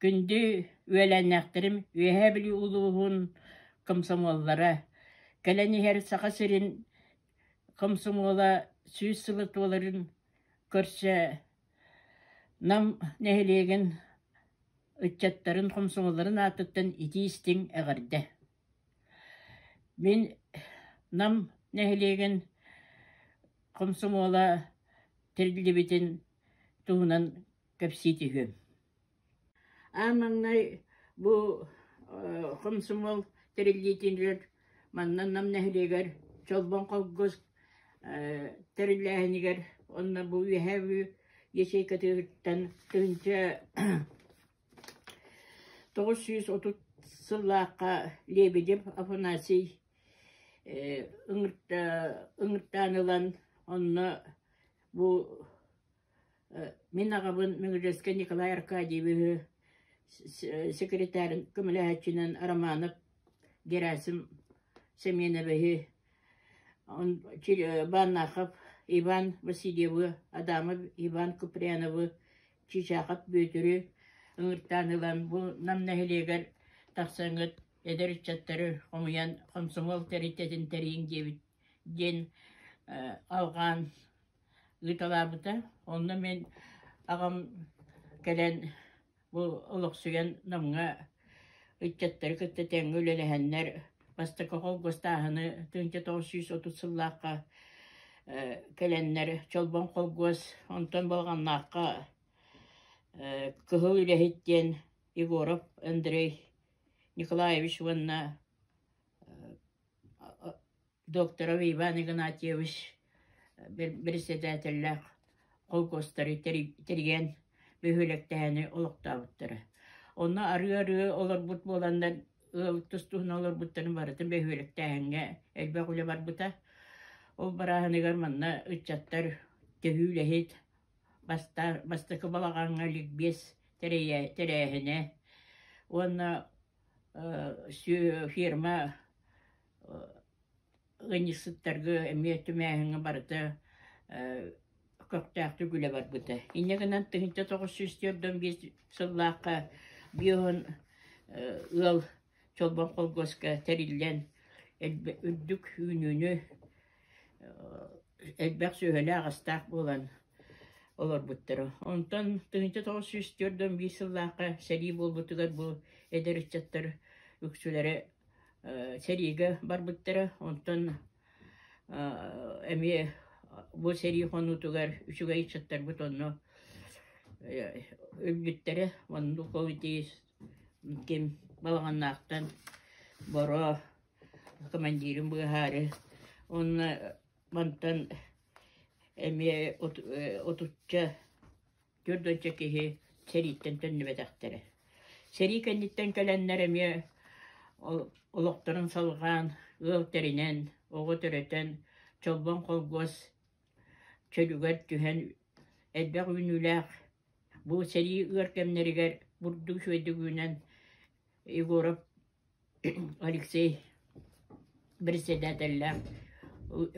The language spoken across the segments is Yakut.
Күндү үөлээннээхтэрим, Үөһээ Бүлүү улууһун комсомоллара, кэлэн иһэр Саха сирин комсомола 100 сыла туоларын көрсө Нам нэһилиэгин ыччаттарын комсомолларын аатыттан итии-истиҥ эҕэрдэ! Мин Нам нэһилиэгин комсомола тэриллибитин туһунан кэпсии түһүөм. Аан маҥнай бу хомсомуол тэриллиитигэр манна Нам нэһилиэгэр Чолбон холкуос тэриллээһинигэр уонна бу Үөһээ Бүлүү ячейкатыттан 1930 сыллаахха Лебедев Афанасий ыҥыртаан ылан, онно бу мин аҕабын Миҥилиэскэй Николай Аркадьевиһы секретарь көмөлөһөөччүнэн Романов Герасим Семеновиһы, Баннахов Иван Васильевы, Адамов Иван Куприяновы, Чычаахап Бүөтүрү ыҥыртаан ылан, бу Нам нэһилиэгэр тахсаҥҥыт эдэр ыччаттары хомуйан хомсомуол тэрилтэтин тэрийиҥ диэбит диэн алҕаан ыыталаабыта. Онно мин аҕам кэлэн бу олохсуйан Намҥа ыччаттары кытта тэҥҥэ үлэлэһэннэр бастакы холкуостааһыны 1930 сыллаахха кэлэннэр Чолбон холкуос, онтон Балаҕаннаахха Кыһыл үлэһит диэн Егоров Андрей Николаевич уонна Докторов Иван Игнатьевич бэрэссэдээтэллээх холкуостары тэрийэн бөһүөлэктэһэни олохтообуттара. Онно арыы-арыы олорбут буоланнар ыал тус-туһунан олорбуттарын барытын бөһүөлэктээһиҥҥэ элбэх үлэ барбыта. Ол барааһыныгар манна ыччаттар төһүү үлэһит, бастакы балаҕаҥҥа ликбез тэрээһинэ уонна фирма ыанньыксыттарга эмиэ түмээһиҥҥэ барыта көхтөөхтүк үлэ барбыта. Инньэ гынан 1945 сыллаахха 50 ыал Чолбон холкуоска тэриллэн үрдүк үүнүүнү элбэх сүөһүлээх-астаах буолан олорбуттара. Онтон 1941 сыллаахха сэрии буолбутугар бу эдэр ыччаттар үксүлэрэ сэриигэ барбыттара. Онтон эмиэ бу сэрии хонуутугар үчүгэй ыччаттарбыт онно өлбүттэрэ. Оннук ол ити ким Балаҕаннаахтан Боро командирын быыһаары уонна мантан эмиэ отучча 40 киһи сэрииттэн төннүбэтэхтэрэ. Сэрии кэнниттэн кэлэннэр эмиэ олохторун салҕаан, ыал тэринэн, оҕо төрөтөн, Чолбон холкуос чөлүгэр түһэн элбэх үүнүүлээх бу сэрии ыар кэмнэригэр бурдук үчүгэйдик үүнэн Егоров Алексей председателлээх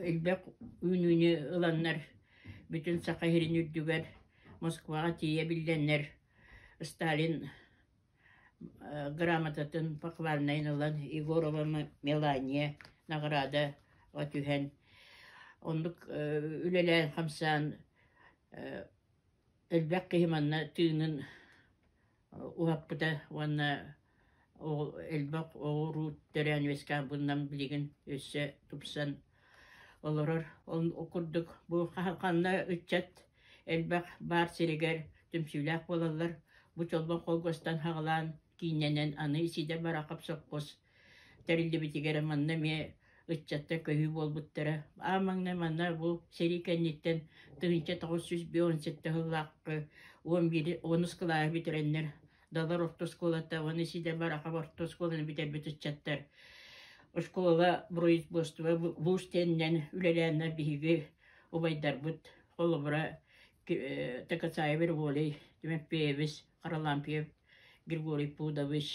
элбэх үүнүүнү ыланнар бүтүн Саха сирин үрдүгэр Москваҕа тиийэ биллэннэр Сталин грамотатын похвальнайын ылан Егорова Мелания наҕараада түһэн оннук үлэлээн-хамсаан элбэх киһи манна тыынын уһаппыта уонна элбэх оҕо-уруу төрөөн үөскээн билигин өссө тупсан олорор. Ол курдук бу ханна ыччат элбэх баар сиригэр түмсүүлээх буолаллар. Бу Чолбон холкуостан саҕалаан кииннэнэн аны Исидор Барахов сопхуос тэриллибитигэр манна эмиэ ыччаттар көһүү буолбуттара. Аан маҥнай манна бу сэрии кэнниттэн 1957 сыллаахха 11 онус кылааһы бүтэрэннэр Далар орто оскуолата уонна Исидор Барахов орто оскуоланы бүтэрбит ыччаттар оскуола производство вуз диэнинэн үлэлээннэр биһиги убайдарбыт холобура Такацаев Револий Тимофеевич, Харлампьев Григорий Пудович,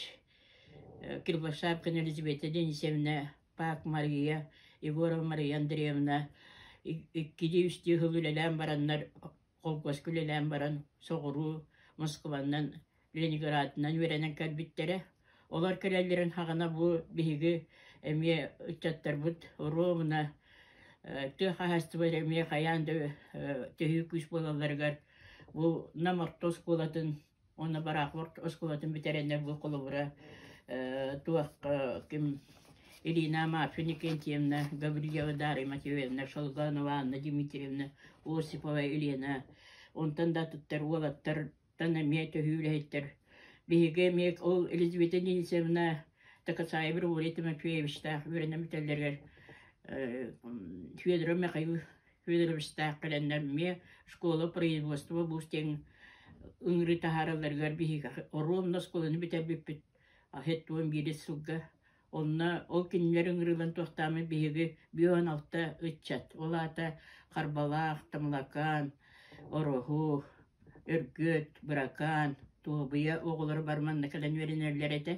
Кривошапкина Елизавета Денисовна, Пак Мария, Егорова Мария Андреевна иккилии-үстүү сыл үлэлээн бараннар, холкуоска үлэлээн баран соҕуруу Москванан Ленинградынан үөрэнэн кэлбиттэрэ. Олор кэлэллэрин хаҕана бу биһиги эмиэ ыччаттарбыт оруобуна тыа хаһаайыстыбата эмиэ хайаан да төһүү күүс буолалларыгар бу Нам орто оскуолатын уонна Барахов оскуолатын бүтэрэннэр бу холобура туох ким Ирина Марфа Никентьевна, Гаврильева Дарья Матвеевна, Шолганова Анна Дмитриевна, Осипова Елена, онтон да атыттар уолаттартан эмиэ төһүү үлэһиттэр. Биһиги эмиэ ол Елизавета Денисовна Такасаева Григорий Тимофеевичтаах үөрэнэн бүтэллэригэр Федоров Михаил Федоровичтаах кэлэннэр эмиэ школа производства бу диэн ыҥырыы таһааралларыгар биһиги оруобуна оскуоланы бүтэрбиппит 71 сылга. Онно ол кинилэр ыҥырыыларын туохтааммыт биһиги 56 ыччат, ол аата Харбалаах, Тамалакаан, Ороһу, Өргүөт, Быракаан, Туобуйа оҕолоро бары манна кэлэн үөрэнэллэр этэ.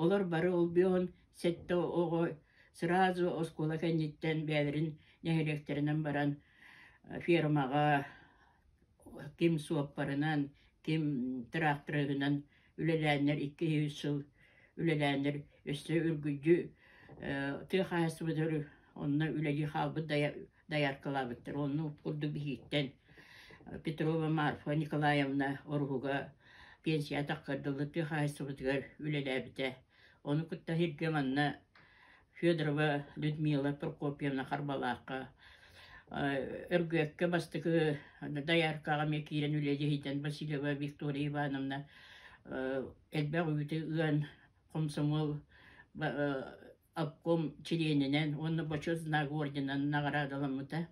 Олор бары ол 57 оҕо сразу оскуола кэнниттэн бэйэлэрин нэһилиэктэринэн баран фермаҕа ким суоппарынан, ким тыраахтарыһынан үлэлээннэр 2-3 сыл үлэлээннэр өссө үргүдьү тыа хаһаайыстыбатыгар онно үлэлии хаалбыт дояркалаабыттар. Онно курдук биһииттэн Петрова Марфа Николаевна Оруһуга пенсия таххар дылы тыа хаһаайыстыбатыгар үлэлээбитэ. Ону кытта сиргэ манна Федорова Людмила Прокопьевна Харбалаахха Өргүөккэ бастакы дояркаҕа эмиэ киирэн үлэлиһитэн Васильева Виктория Ивановна элбэх үүтү ыан хомсомуол обком чилиэнинэн уонна Бочуот знак орденынан наҕараадаламмыта.